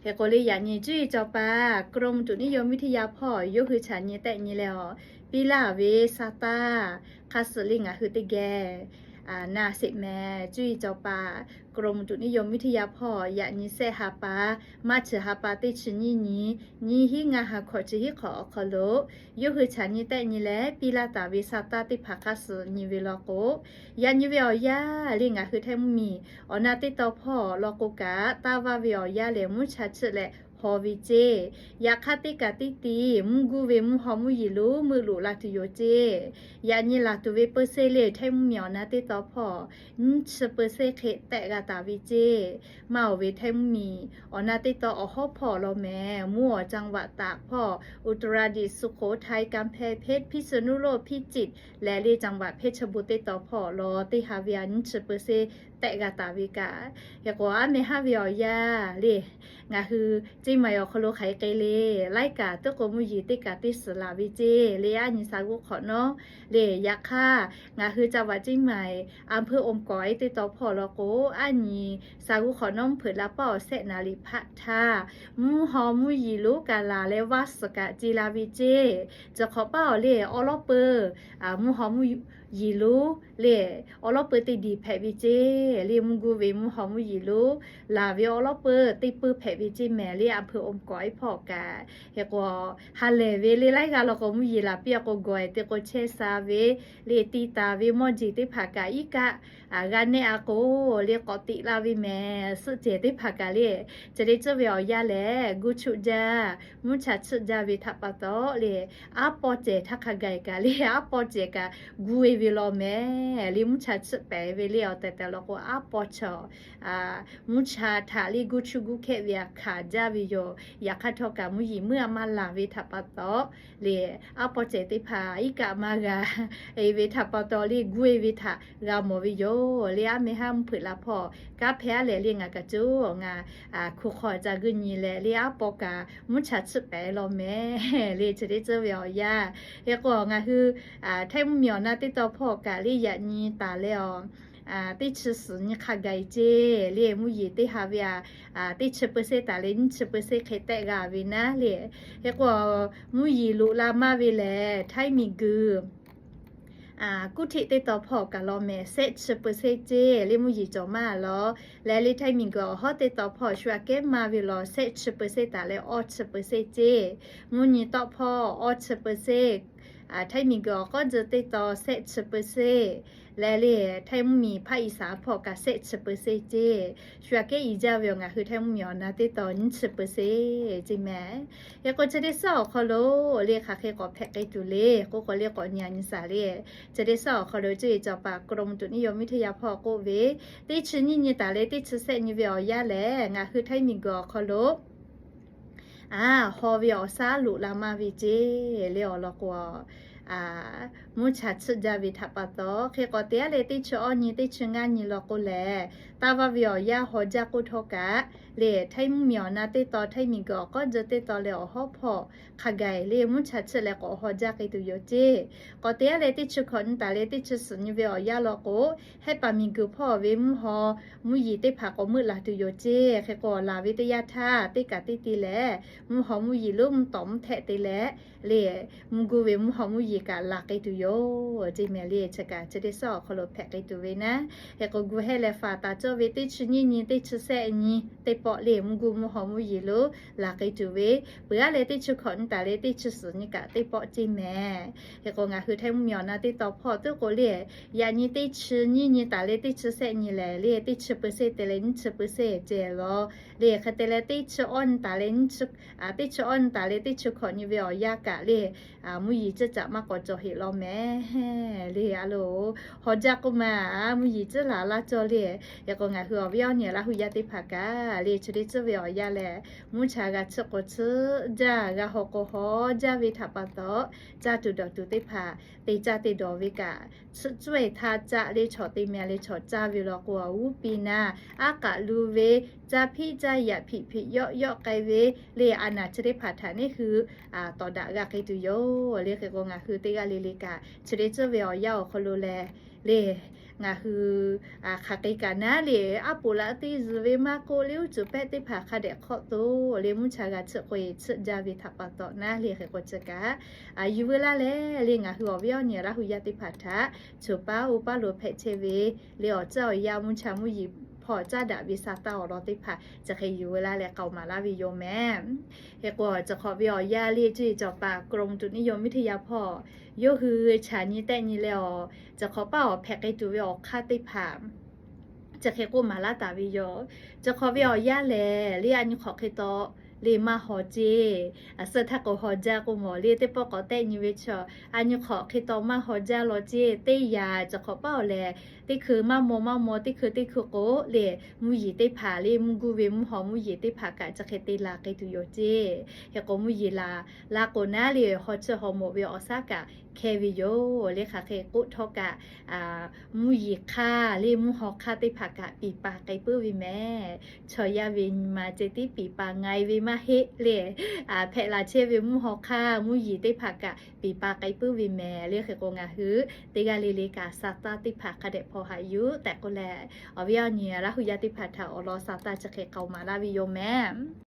Hk'e k'o le, yaꞈ nyi cuˇ yiˍ cawˬ paˍ กรมอุตุนิยมวิทยา hpawˇ yawˇ hui chaꞈ nyi tehˆ nyi leh awˬ, piˇ laˇ ve sa taˇ hk'aˇ suh le ngaˬ hui teˇ geh naˆ sheˍ mehˍ. Cuˇ yiˍ cawˬ paˍ กรมอุตุนิยมวิทยา hpawˇ yaꞈ nyi sehˆ ha pa, March ha pa teˇ chi nyiˇ nyi, nyiˇ hinˉ ngaˇ ha hkawꞈ chi hiˉ hk'awꞈ awˬ hk'aw lo yawˇ hui chaꞈ nyi tehˆ nyi leh piˇ laˇ taˍ ve sa taˇ teˇ hpaˍ hk'aˇ suh nyi ve law k'o, yaꞈ nyi ve awˬ yanˇ le ngaˬ hui Htaiˇ mvuhˇmiˬ awˬ na teˇ taw hpawˇ law k'o kaꞈ, taˇ vaˇ ve awˬ yanˇ lehˬ mvuhˇ cha chiˆ leh haw ve ceˇ. Yaꞈ hk'aˇ teˇ kaꞈ teˇ ti mvuhˇ guˇ ve mvuhˇ haw mvuhˇ yeˬ lonˉ meuˆ loꞈ la tuˬ yoˬ ceˇ. Yaꞈ nyi laˬ tuˬ ve เปอร์เซ็นต์ le Htaiˇ mvuhˇmiˬ awˬ na teˇ taw hpawˇ nyiˇ chi เปอร์เซ็นต์ hk'e tehˆ g'a taˍ ve ceˇ. Maˇ oˬ ve Htaiˇ mvuhˇmiˬ awˬ na teˇ taw awˬ hawˉ hpawˇ law mehˍ, mvuhˇ awˬ จังหวัดตาก hpawˇ อุตรดิตถ์ สุโขทัย กำแพงเพชร พิษณุโลก พิจิตร leh le จังหวัดเพชรบูรณ์ teˇ taw hpawˇ law teˇ ha ve a nyiˇ chi เปอร์เซ็นต์ tehˆ g'a taˍ ve kaꞈ. Hk'e k'o aˉ meh haˉ ve awˬ yanˇ le ngaˬ hui เชียงใหม่ awˬ hk'aw lo hk'aˬ hk'e le laiˉ kaꞈ tuˉ k'o mvuhˇ yeˬ teˇ kaꞈ teˇ suhˍ laˬ ve ceˇ. Le aˉ nyi sa g'uˇ hk'awꞈ nawˉ le yaꞈ hk'aˇ ngaˬ hui จังหวัดเชียงใหม่ อำเภออมก๋อย teˇ taw hpawˇ law k'o, aˉ nyi sa g'uˇ hk'awꞈ nawˉ mvuhˇ hpeuꞈ la paˇ awˬ sehˆ naˍ liꞈ hpaˆ htaˇ, mvuhˇ haw mvuhˇ yeˬ lonˉ kaꞈ laˬ leh vaˇ suhˍ kaꞈ ce la ve ceˇ. Cawˬ hk'awꞈ paˇ awˬ le awˉ lawˉ peuˬ mvuhˇ haw mvuhˇ yeˬ lonˉ le awˉ lawˉ peuˬ teˇ diˬ hpehꞈ ve ceˇ. Le mvuhˇ guˇ ve mvuhˇ haw mvuhˇ yeˬ lonˉ laˬ ve awˉ lawˉ peuˬ teˇ peuˬ hpehꞈ ve ceˇ mehˍ. Le อำเภออมก๋อย hpawˇ kaꞈ hk'e k'o, ha lehˬ ve le laiˉ g'aˇ law k'o mvuhˇ yeˬ laˬ piˇ a k'o gawˬ ehˍ te k'o chehˇ sha ve le ti taˍ ve mawˇ jeˬ teˇ hpaˍ kaꞈ iˉ kaˆ g'a nehˆ a k'o, le k'awꞈ teꞈ la ve mehˍ. Suhˆ cehˬ teˇ hpaˍ kaꞈ le chi teˇ ceuˬ ve awˬ yanˇ lehˬ guˇ chuˆ jaˇ, mvuhˇ cha chiˆ jaˇ ve htaꞈ pa taw le, aˉ pawˇ cehˬ htaˇ hk'a gaˬ kaꞈ le aˉ pawˇ cehˬ kaꞈ guˇ e ve law mehˍ. Le mvuhˇ cha chiˆ pehˍ ve le awˬ tehˬ tehˬ law k'o aˉ pawˇ chaw mvuhˇ cha htaꞈ le guˇ chuˆ guˇ hkehˆ ve a hkanˍ jaˇ ve yoˬ. Yaꞈ hk'aˇ htawˇ kaꞈ mvuhˇ yeˬ meuˇ a maˇ laˬ ve htaꞈ pa taw le, aˉ pawˇ cehˬ teˇ hpaˍ iˉ kaˆ maˇ g'a e ve htaꞈ pa taw le guˇ e ve htaꞈ g'a mawˬ ve yoˬ. Le aˉ meh haˉ mvuhˇ hpeuꞈ la hpawˇ kanˉ hpehˇ aˉ lehˬ le ngaˬ kaꞈ coˬ ngaˬ hkuˬ hk'aw ca guˇ nyi leh le aˉ pawˇ kaꞈ mvuhˇ cha chiˆ pehˍ law mehˍ. Le chi teˇ ceuˬ ve awˬ yanˇ hk'e k'o ngaˬ hui Htaiˇ mvuhˇmiˬ awˬ na teˇ taw hpawˇ kaꞈ le yaꞈ nyi taˍ leh awˬ, teˇ chi suhˍ nyi hk'a gaˬ e ceˇ. Le mvuhˇ yeˬ teˇ ha ve a teˇ chi เปอร์เซ็นต์ taˍ leh nyiˇ chi เปอร์เซ็นต์ hk'e tehˆ g'a ve naˉ le. Hk'e k'o mvuhˇ yeˬ loꞈ la maˇ ve lehˬ Htaiˇ miˬguiˬ กรุงเทพ teˇ taw hpawˇ kaꞈ law mehˍ, sehˆ chi เปอร์เซ็นต์ ceˇ. Le mvuhˇ yeˬ cawˬ maˇ law leh le Htaiˇ miˬguiˬ awˬ hawˉ teˇ taw hpawˇ shu aꞈ kehˉ maˇ ve law sehˆ chi เปอร์เซ็นต์ taˍ leh awˇ chi เปอร์เซ็นต์ ceˇ. Mvuhˇ nyi tawˆ hpawˇ awˇ chi เปอร์เซ็นต์ Htaiˇ miˬguiˬ awˬ k'awˉ jeu teˇ taw sehˆ chi เปอร์เซ็นต์ leh le Htaiˇ mvuhˇmiˬ ภาคอีสาน hpawˇ kaꞈ sehˆ chi เปอร์เซ็นต์ ceˇ. Shu aꞈ kehˉ i jaˇ ve awˬ ngaˬ hui Htaiˇ mvuhˇmiˬ awˬ na teˇ taw nyiˇ chi เปอร์เซ็นต์ ceˇ mehˍ. Hk'e k'o chi teˇ suhˉ awˬ hk'aw lo le hk'aˬ hk'e k'awꞈ hpehꞈ k'ai tuˬ le k'oˆ k'o le k'awꞈ nyi a nyi shaˍ le. Chi teˇ suhˉ awˬ hk'aw lo cuˇ yiˍ cawˬ paˍ กรมอุตุนิยมวิทยา hpawˇ k'oˆ ve, teˇ chi nyiˇ nyi taˍ leh teˇ chi sehˆ nyi ve awˬ yanˇ lehˬ ngaˬ hui Htaiˇ miˬguiˬ awˬ hk'aw lo a haw ve awˬ shaˉ loꞈ la maˇ ve ceˇ. Le awˬ lawn k'o, mvuhˇ cha chiˆ jaˇ ve htaꞈ pa taw hk'e k'awꞈ te aˉ leh teˇ chi awˇ nyi teˇ chi ngaˇ nyi law k'o lehˬ, taˇ vaˇ ve awˬ yanˇ haw jaˇ k'oˆ htawˇ kaꞈ le Htaiˇ mvuhˇmiˬ awˬ na teˇ taw Htaiˇ miˬguiˬ awˬ k'awˉ jeu teˇ taw leh awˬ hawˉ hpawˇ hk'a gaˬ le mvuhˇ cha chiˆ leh k'awꞈ haw jaˇ k'ai tuˬ yoˬ ceˇ. K'awꞈ te aˉ leh teˇ chi hkawꞈ nyi taˍ leh teˇ chi suhˍ nyi ve awˬ yanˇ law k'o, Hehˉ paˍ miˬguiˬ hpawˇ ve mvuhˇ haw mvuhˇ yeˬ teˇ hpaˍ k'awꞈ meuˆ laˬ tuˬ yoˬ ceˇ. Hk'e k'o laˬ ve teˇ yanˇ htaˇ teˇ kaꞈ teˇ te leh mvuhˇ haw mvuhˇ yeˬ lonˉ mvuhˇ tawˍ mvuhˇ htehˆ te leh le mvuhˇ guˇ ve mvuhˇ haw mvuhˇ yeˬ kaꞈ laˬ k'ai tuˬ yoˬ ceˇ mehˍ. Le chi kaꞈ chi teˇ suhˉ awˬ hk'aw lo hpehꞈ k'ai tuˬ ve naˉ. Hk'e k'o gu hehˉ leh faˍ taˍ cawˇ ve teˇ chi nyiˇ nyi teˇ chi sehˆ nyi teˇ pawˆ le mvuhˇ guˇ mvuhˇ haw mvuhˇ yeˬ lonˉ laˬ k'ai tuˬ ve, peuˬ aˉ leh teˇ chi hkawꞈ nyi taˍ leh teˇ chi suhˍ nyi kaꞈ teˇ pawˆ ceˇ mehˍ. Hk'e k'o ngaˬ hui Htaiˇ mvuhˇmiˬ awˬ na teˇ taw hpawˇ tuˉ k'o le, yaꞈ nyi teˇ chi nyiˇ nyi taˍ leh teˇ chi sehˆ nyi lehˬ le teˇ chi เปอร์เซ็นต์ te leh nyiˇ chi เปอร์เซ็นต์ ceˇ law. Le hk'e te leh teˇ chi awˇ nyi taˍ leh nyiˇ chi, teˇ chi awˇ nyi taˍ leh teˇ chi hkawꞈ nyi ve awˬ yanˇ kaꞈ le mvuhˇ yeˬ ciˇ caꞈ maˇ k'awꞈ cawˬ heꞈ law mehˍ. Le a loˬ, haw jaˇ k'oˆ ma, mvuhˇ yeˬ ciˇ laˬ laˇ cawˇ le. Hk'e k'o ngaˬ hui awˬ viˉ awˬ nyi Laˇ huˍ yaˇ teˇ hpaˍ kaꞈ le chi teˇ ceuˬ ve awˬ yanˇ lehˬ mvuhˇ cha g'a chiˆ k'o chiˆ jaˇ, g'a haw k'o haw jaˇ ve htaꞈ pa taw, caˇ tuˬ dawˬ tuˬ teˇ hpaˍ te caˇ te dawˬ ve kaꞈ, chiˆ cuˇ e htaˇ caˇ le chaw te meh le chaw caˇ ve law k'o, awˬ g'uˇ pi naˉ aˉ k'aꞈ lu ve, caˇ hpiˆ caˇ yaꞈ hpiꞈ hpiꞈ yawˆ yawˆ k'ai ve le a naˍ chi teˇ hpaˍ htaꞈ neˇ hui tawˍ daꞈ g'a k'ai tuˬ yoˬ. Le hk'e k'o ngaˬ hui teˇ g'aˇ le le kaꞈ chi teˇ ceuˬ ve awˬ yanˇ awˬ hk'aw lo lehˬ le Ngaˬ hui hk'aˬ hk'e kaꞈ naˉ le, aˉ poꞈ laꞈ teˇ zuhˬ ve maˇ k'oˆ, le uˉ cuˬ pehˆ teˇ hpaˍ hk'a dehꞈ hk'awˆ toˬ le, mvuhˇ cha g'a tsuhꞈ k'o e tsuhꞈ jaˇ ve htaꞈ pa taw naˉ le, hk'e k'o chi kaꞈ yuˬ veu laˇ leh le, ngaˬ hui awˬ viˉ awˬ nyi Laˇ hu yaˇ teˇ hpaˍ htaꞈ choˬ paˉ oˇ paˉ lo hpehꞈ chehˇ ve le, awˬ caˇ awˬ yaˇ mvuhˇ cha mvuhˇ yeˬ hpawˇ caˉ daꞈ ve sa taˇ awˬ lawn teˇ hpaˍ chi hk'e yuˬ veu laˇ leh k'aoˍ maˍ laˇ ve yoˬ mehˍ. Hk'e k'o, chi hk'awꞈ ve awˬ yaˇ le, cuˇ yiˍ cawˬ paˍ กรมอุตุนิยมวิทยา hpawˇ yawˇ hui chaꞈ nyi tehˆ nyi leh awˬ, chi hk'awꞈ paˉ awˬ hpehꞈ k'ai tuˬ ve awˬ hk'aˇ teˇ hpaˍ chi hk'e k'oˆ maˍ laˇ taˍ ve yoˬ. Chi hk'awꞈ ve awˬ yaˇ lehˬ le, a nyi hk'awꞈ hk'e taw le maˇ haw ceˇ. Suh htaˇ k'o haw jaˇ k'o mawˬ le, teˇ pawˆ k'awꞈ tehˆ nyi ve chaw, a nyi hk'awꞈ hk'e taw maˇ haw jaˇ law ceˇ. Teˇ yanˇ chi hk'awꞈ paˉ awˬ lehˬ, teˇ hkui maˇ maw maˇ maw, teˇ hkui teˇ hkui k'o le, mvuhˇ yeˬ teˇ hpaˍ le, mvuhˇ guˇ ve mvuhˇ haw mvuhˇ yeˬ teˇ hpaˍ kaꞈ chi hk'e te laˬ k'ai tuˬ yoˬ ceˇ. Hk'e k'o mvuhˇ yeˬ laˬ laˇ k'o naˉ le, haw chiˇ haw mawꞈ ve awˬ shaˉ kaꞈ hkehˇ ve yoˬ le. Hk'aˬ hk'e k'oˆ htawˇ kaꞈ, mvuhˇ yeˬ hk'aˇ le mvuhˇ haw hk'aˇ teˇ hpaˍ kaꞈ piˍ pa k'ai puiˉ ve mehˍ. Chaw yaˇ ve nyi ma ceh tiˉ piˍ pa nga e ve maˇ heˆ le. Hpehꞈ la chehˇ ve mvuhˇ haw hk'aˇ mvuhˇ yeˬ teˇ hpaˍ kaꞈ piˍ pa k'ai puiˉ ve mehˍ le. Hk'e k'o ngaˬ hui teˇ g'aˇ le le kaꞈ sa taˇ teˇ hpaˍ hk'a dehꞈ hpaw haꞈ yuˬ tehꞈ k'oˆ leh, awˬ viˉ awˬ nyi Laˇ hu yaˇ teˇ hpaˍ htaꞈ awˬ lawn sa taˇ chi hk'e k'aoˍ maˍ laˇ ve yoˬ mehˍ.